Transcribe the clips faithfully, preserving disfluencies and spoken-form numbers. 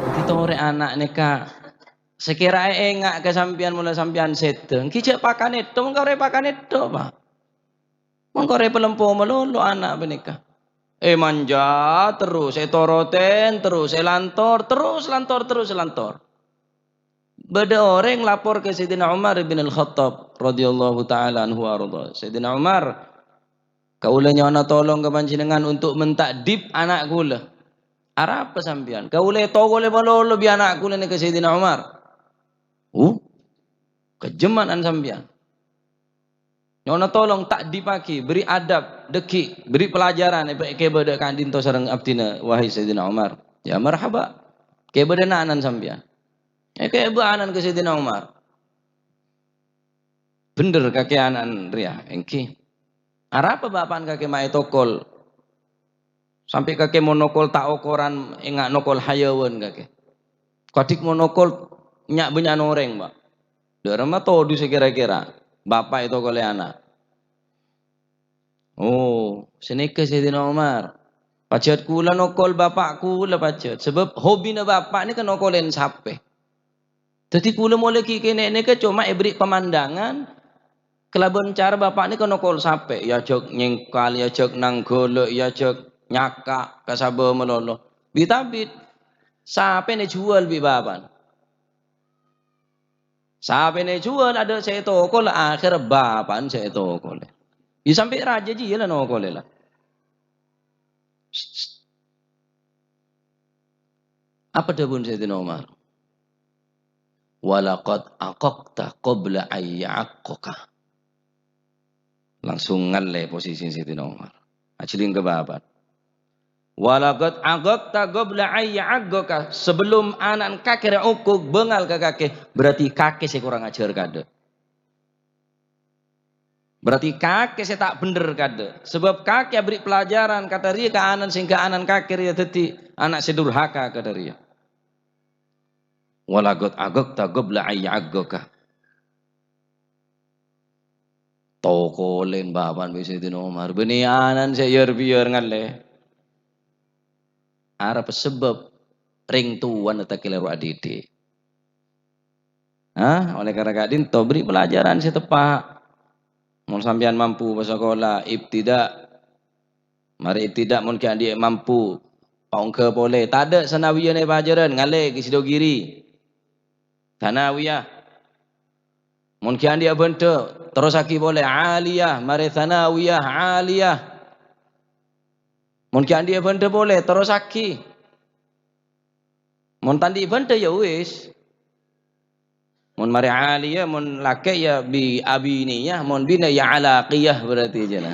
Dhâddhi torè ana' nèka, sakèra èngà' ka sampèyan, molaè sampèyan sèdhâ, ènggi jhâ' pakan èdhâ, mongko rè pakan èdhâ, Pa'. Mongko rè palempo malolo ana' panèka. Èmanja terros, ètorotèn terros, èlantor terros, lantor terros, lantor. Bâdâ orèng lapor ka Sayyidina Umar bin Al-Khattab radhiyallahu ta'ala anhu wa arda. "Sayyidina Umar, kaulâ nyo'ona tolong ka panjhennengngan untuk menta'dib ana' kaulâ." "Arapa sampèyan?" "Kaulâ ètokolè malolo bi' ana' kaulâ nèka Sayyidina Umar." "Uh, kejjhemman sampèyan." Nyo'ona tolong ta'dibaghi, beri adab, dhâggi', beri pelajaran, èkè bâdâ ka'dinto sareng abdhina, wahai Sayyidina Umar. Ya, marhaba. Èkè bâdâ na'an sampèyan. Èkè bâ'na ka Sayyidina Umar. Bhendher kakè ana'na rèya, ènggi. Arapa bapa'na kakè ma' ètokol? Sampè' kakè mon nokol ta' okoran, èngà' nokol hayawan kakè. Kadhi' mon nokol nya'-bânnya'an orèng, Pa'. Dâ'ramma todus kèra-kèra, bapa' ètokolè ana'. Oh, sanèka Sayyidina Umar. Pajhât kaulâ nokol bapa' kaulâ pajhât. Sabâb hobina bapa' nèka nokolèn sapè. Dhâddhi kaulâ molaè ghi' kènè' nèka coma èberri' pemandangan kalabân cara bapa' nèka nokol sapè, èajhâk nyèngkal, èajhâk nangghâlâ, èajhâk nyaka' ka sabâ malolo. Bit-abit, sapèna èjhuwâl bi' bapa'na. Sapèna èjhuwâl, adâ' sè ètokol, akhèr bapa'na sè ètokol. Iyâ sampè' rajâ jiyâ la nokolè la. Apa dhâbuna Sayyidina Umar? "Walaqad aqaqta qabla an ya'aqqaka." Langsung ngallè posisi Sayyidina Umar. Ajhâling ka bapa'. "Walaqad aqaqta qabla an ya'aqqaka." Sabellum ana'na kakè rè okok bângal ka kakè, berarti kakè sè korang ajhâr kadâ'. Berarti kakè sè ta' bhendher kadâ'. Sabâb kakè aberri' pelajaran kadâ' rèya ka ana'na sehingga ana'na kakè rèya dhâddhi ana' sè durhaka kadâ' rèya. "Walaqad aqaqta qabla an ya'aqqaka." Tokolèn bapa'na bi' Sayyidina Umar. Bânnè ana'na sè yar-biyar ngallè. Arapa sabâb rèng towana ta' kalèro adhidhi'. Hah? Oleh karena ka'dinto, beri pelajaran sè teppa'. Mon sampèyan mampu pasakola, ibtida'. Marè ibtida', mon ghi' andi'â mampu, paongghâ polè. Tadâ' sanawiyah è pajhârân, ngallè ghi' Sidogiri. Sanawiyah. Mon ghi' andi'â bhândhâ, terrossaghi polè. Aliyah, marè sanawiyah, aliyah. Mon ghi' andi'â bhândhâ polè, terrossaghi. Mon ta' andi' bhândhâ, ya wis. Mon marè aliyah, mon lakè' ya bi abiniyah, mon binè' ya alaqiyah berarti jâ la.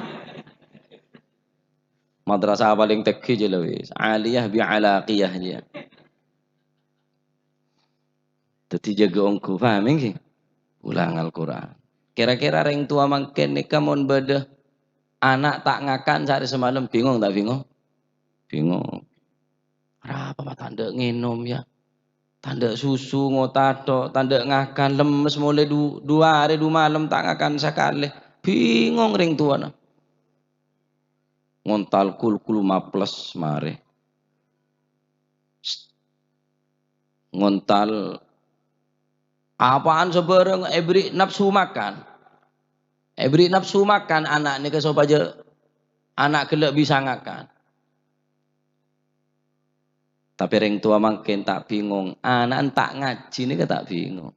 Madrasah palèng tèngghi jâ la wis. Aliyah bi alaqiyah jâ. Dhâddhi jâgâ ongghu, paham ènggi? Ulang Al-Qur'an. Kèra-kèra rèng towa mangkèn nèka mon bâdâ ana' ta' ngakan saarè samalem, bingung ta' bingung? Bingung. Arapa ma' tadâ' ngènom, ya? Tadâ' susu, ngota tok, tadâ' ngakan, lemmes molè du-, du arè, du malem ta' ngakan sakalè. Bingung rèng towana. Ngontal kul-kul maples marè. Ngontal apaan sabârâng èberri' nafsu makan. Èberri' nafsu makan ana' nèka sopajâ ana' ghellâ' bisa ngakan. Tapè rèng towa mangkèn ta' bingung, ana'na ta' ngajhi nèka ta' bingung.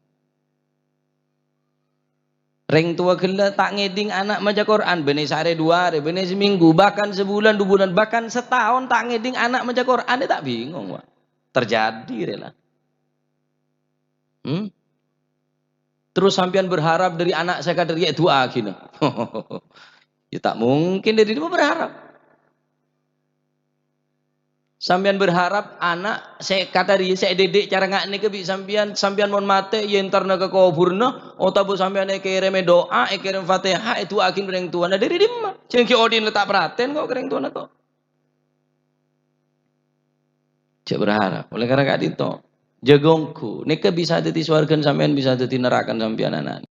Rèng towa ghellâ' ta' ngèdhing ana' maca Qur'an, bânnè saarè du arè, bânnè samènggu, bahkan sabulân, du bulân, bahkan sataon ta' ngèdhing ana' maca Qur'an, ta' bingung, Pak. Terjadi rè la. Hmm? Terus sampèyan berharap dâri ana' sè kadâ' rèya èdu'aaghina. Ya ta' mungkin dâri dâ' berharap. Sampèyan berharap ana' sè kadâ' rèya sè èdhidhi' cara nga' nèka bi' sampèyan, sampèyan mon matè, èentarna ka kobhurna, otabâ sampèyan èkèrèmè du'a, èkèrèm Fatihah, èdu'aaghin rèng towana dâri dimma? Sènggi odhi'na la ta' parhatèn ko' ka rèng towana ko'. Jhâ' berharap. Oleh karena ka'dinto, jâgâ ongghu. Nèka bisa dhâddhi sowarghâna sampèyan, bisa dhâddhi narakan sampèyan ana'.